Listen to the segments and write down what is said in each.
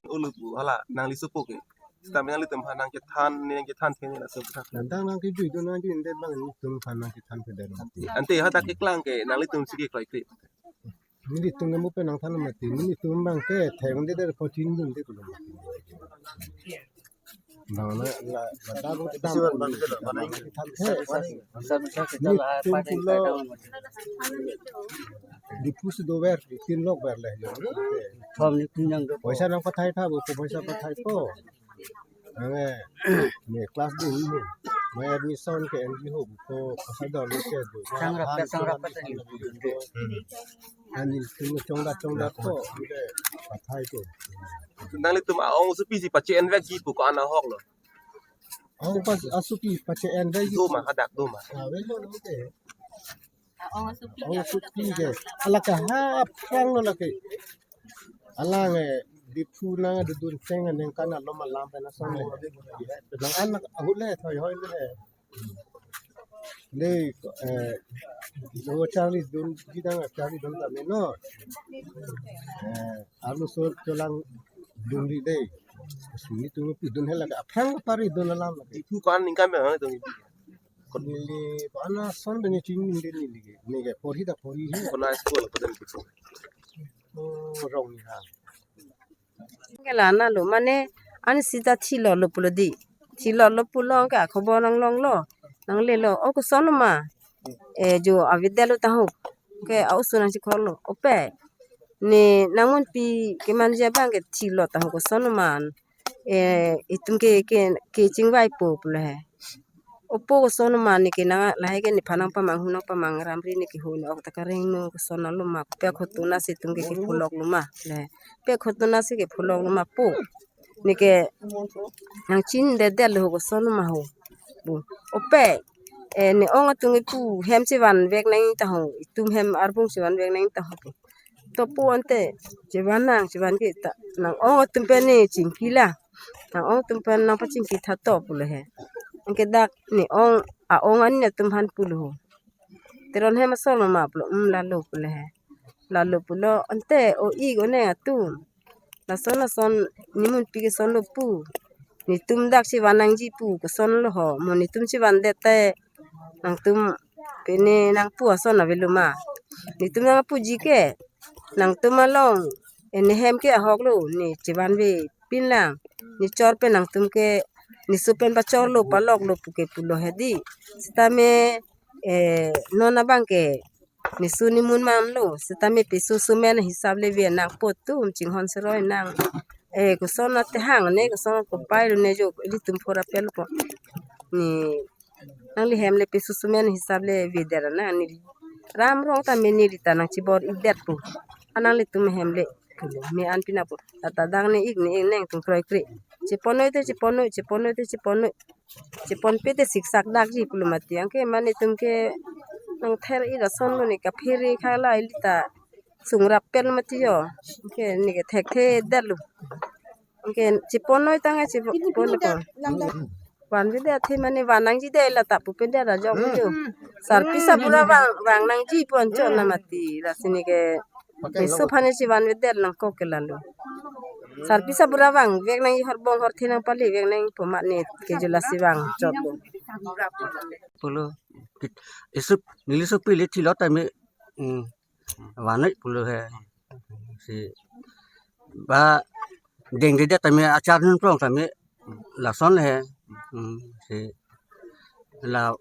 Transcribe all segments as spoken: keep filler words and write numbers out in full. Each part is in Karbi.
Ulu pu hala nangli sopo ke. Sitame nanglitum aphan nangchethan, ne nangchethan theni laso aphan. Nangdang nangkejui do nangjuidet abang nelitum aphan nangchethan thedetlo. Ante hadak keklang ke nanglitum si kekroikre. Nelitum nemu pen nangthan mati. Nelitum abang ke theng de der pochin dun de kulo. Bang na la bata ko kedam. Nelitum pulo Diphu si dover, tin lok ver le. Poisa nangpathai tha, bo poisa pathai po. Ange, ne class dun ni. Mai admission ke N G O ko, ko sador ni ke do. Sangrap, sangrap, sangrap. Ani sini chongda, chongda ko, pathai ko. Nanglitum a-ong asopi si pache-en vekji pu ko-an ahoklo. Ong pas asopi pache-en vekji. Do ma, hadak do ma. Ah, velo lo ke. Ong asopi ke. Ala ke ha aphrang lo lake. Alang eh Diphu nangdodun cheng aningkan alom alam pen ason le. Nang anak ahut le thoi hoi le. Dei, eh, lo charli dun, jidang charli dun tame no. Eh, arloso cholang dun ri dei. Sini tu pi dun hela ka aphrang pari dun alam. Diphu ko-an aningkan pen ang dun. Neli ko-an ason pen chini dun neli ke. Neli ke porhi ta porhi he. Ko-an school ko dun Diphu. Oh, rong ni ha. Ke la na lo mane ani sita thilo lo pulo dei. Thilo lo pulo ke akhobor nanglonglo. Nanglelo, o koson ma. Eh, jo avedetlo tahok. Ke a-oso nangchikhollo. Ope. Ne nangmunpi kemanji abang ke thilo tahok koson ma. Eh, itum ke, ke, kechingvaipo pulo he. Opo koson ma ne ke nang lahai ke nephan nangpamang, hu nangpamang ramri ne ke hu ne ok ta kareng no koson lo ma, pe khotona si itum ke kepholok lo ma le. Pe khotona si kepholok lo ma po. Ne ke nangchinidetlo ho koson ma ho. Bu. Ope. Eh, ne ong atum kepu hem chevan vek nang ta ho. Itum hem arbung chevan vek nang ta ho. Topo ante chevan nang, chevan ke ta nang ong atum pen ne chingki la. Nang ong atum pen nangpachingki tha to pulo he. Anke dak ne ong a-ong an ne atum aphan pulo ho. Teron hem asolo ma pulo, um, lalo pulo he. Lalo pulo ante o-ik oneng atum. Lason lason nemunpi keson lo pu. Netum dak chevan nangji pu koson lo ho. Mo netum chevandet te nangtum pine nangpu ason avelo ma. Netum nangpuji ke nangtum along. Ene hem ke ahok lo ne chevanve pinlang. Ne chor pen nangtum ke neso pen pachorlo paloklo pu ke pulo he dei. Sitame, eh, non abang ke neso nemun manlo, sitame peso somen hisap le ve nangpo atum chinghon seroi nang. Eh, koson ate hang ne, koson kopai lo ne jo, ilitum phora pel po. Ne, nangli hem le peso somen hisap le vedet na, ne ram rong tame neli ta nangchibor-idetpo. Anang nelitum hem le, me an pina po. Tata dang ne-ik ne-ik neng tum kroikre. Cheponoi te cheponoi, cheponoi te cheponoi. Cheponpe te siksak dakji pulo mati. Anke mane itum ke nangther-i ason lo ne kaphere khala ili ta sungrap pen mati jo. Anke ne ke thekthedetlo. Anke cheponoi tang cheponoi ko. Vanvedet athe mane van nangji de la ta pupedet ajok jo. Sarpi sabura vang, vang nangji pu anchot na mati. Lasi ne ke peso aphan chevanvedet nangkok ke lalo. Sarpi sabura vangvek nangji, horbong horthe nangpalevek nangji pu mane ke jo lasi vangchotlo. Pulo kit-, isup, neli sopi le thilo tame, hmm, vanoi pulo he. Si ba dengdedet tame achar nunprong tame lason he. Hmm, si la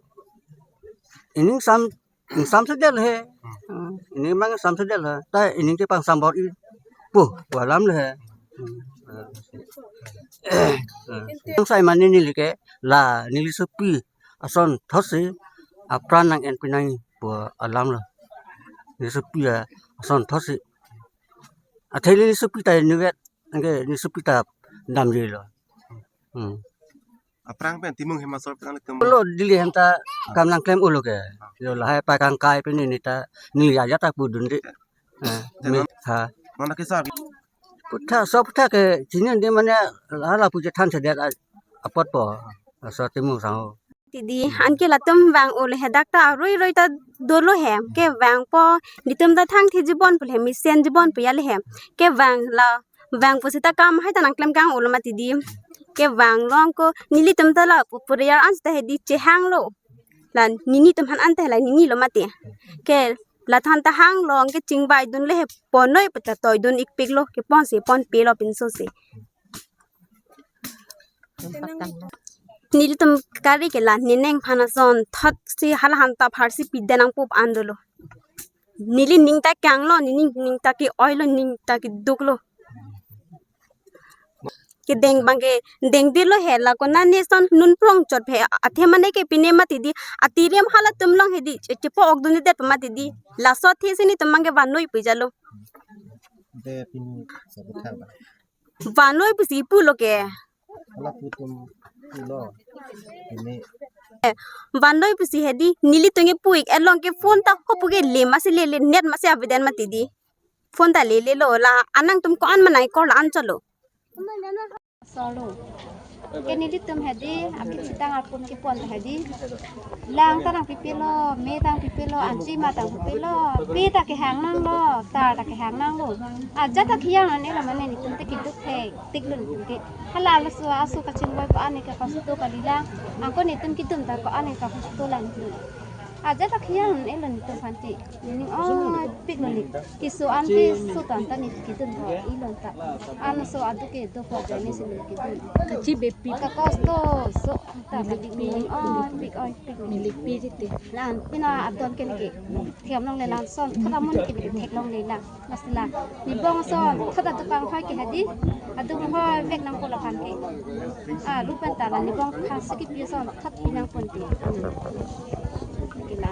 ining sam, ingsam sedel he. Hmm, ining mang ingsam sedel he. Ta ining ke pangsam bor-ipo pu alam le he. Hmm. Nang sai mane neli ke la neli sopi asonthotsi apran nang-enpi nangji pu alam lo. Neli sopi asonthotsi. Athe neli sopi ta inutvet, anke neli sopi ta damjilo. Hmm. Aphrang pen Timung hem asor pen nangtum. Lo Delhi hem ta kam nangklem ulo ke. Yo lahai pakangkai pen neli ta, neli ajat ta pudun de. Eh, me, ha. Mana kisar? Puthak, so puthak ke chini de mane hala pu chethan sedet a-, apotpo. So Timung Sangho. Tidi, anke latum vang-o le he dak ta aroi roi ta dolo he. Kevangpo, nelitum ta thangthe jibon pu le he, mesen jibon pu ya le he. Kevang la, vang pu seta kam hai ta nangklem kang-o lo mati di. Kevang long ko, nelitum ta la pu puriyar an seta he di chehang lo. La nelitum han an ta he la neli lo mati. Ke la than ta hang long ke chingbai dun le he, ponnoi pu ta toi dun ikpik lo, ke pon si ponpe lo pinso si. Nelitum kari ke la nening aphan ason thot si hala han ta phar si pide nangpo pu an dolo. Neli ning ta kang lo, neli ning ta ke-oi lo, ning ta keduk lo. Kedeng abang ke dengde lo he la konane son nun prong chot he athe mane ke pine mati di, atirim halatum long he di, che, chepo ok dunde det mati di. Laso athe si nelitum abang ke vannoi pu jalo. De pini sabuthar ba. Vannoi pusi pulo ke. Hala putum pulo. Ini. Vannoi pusi he di, nelitum ke pu-ik along ke phone ta hopu ke le masi lele, net masi aveden mati di. Phone ta lele lo la, anang tum ko-an manai kor la an cholo. Solo. Ke nelitum he di, aphi sitang apum kepon he di. Lang ta nangpipe lo, me ta nangpipe lo, ansi ma ta nangpipe lo, pi ta kehang nanglo, tar ta kehang nanglo. Ajat ta khiyang non elo mane nelitum te keduk thektik lo nelitum ke. Hala laso aso kachingboi ko-an ke kosto kalilang. Anke nelitum kedun ta ko-an ke kosto lang. Ajat ta khiyang non elo nelitum aphan te. Nening oipik lo ne. Keso an keso tan ta ne kedun ho ilon ta. An so adu kedo ho jani si ne kedun. Kachibepi. Kakosto so ta kali nening oipik oipik. Nelipi rite. Lan pina adon ke ne ke. Thiam longle lan son thot amun ke ne theklongle lan. Lasi la. Nebong son thot adukang hoi ke he di. Adung hoi vek nangpo laphan ke. Ah, lu pen ta la nebong aphan si kepi son thot pi nangpo te. Ke la.